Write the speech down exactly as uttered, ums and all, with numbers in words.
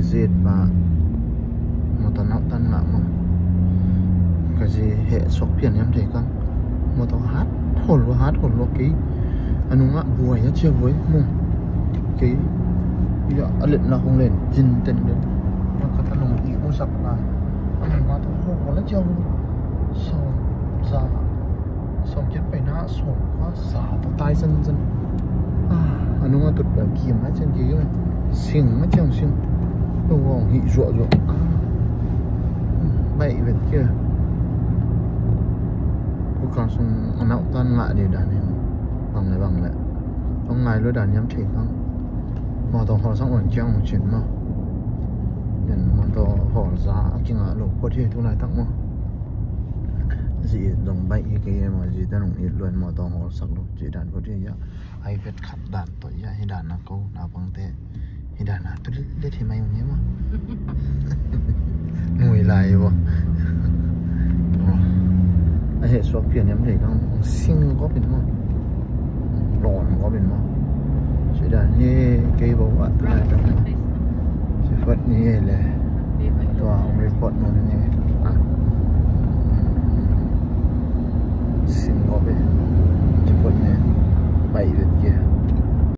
Zet ba motor nauhtan ngah maw. Ka zi heh suak pian hiam thei kang. Motor hat hol lua, hat hol lua kei. A nungah buai a cia buai maw. Kei ia a letna hong len tin ten den. Ka ta nung i u sak na. A nungah tawh hol a cia buai. Sawm za, sawm kiat paina sawm kua za tawh tai zanzan. A nungah tut bel kim a ciang kim, sing a ciang sing. Lo hong hih zuahzuah. Baih vet kia. Kukang sung a nauhtan ngah dih dan hi. Bang le bang le. Hong ngai lo dan hiam thei kang. Mawtaw hawlsak on ciang hong cin maw. Den mawtaw hawlsa a kingah lo phot hi tu laitak maw. Zi it zong baih hi kei e maw, zi te nong it luan mawtaw hawlsak lo cih dan phot hi a. Ai vet khat dan tawh ia hi dan a ko naupangte hi dan a tu let hi mai ung hi maw. Mui lai hi maw. A heh suak pian hiam thei kang sing kawp in maw. Lawn kawp in maw. Cih dan hi kei bo a tu laitak maw. Ci phot ni le. Tua hong report maw ni.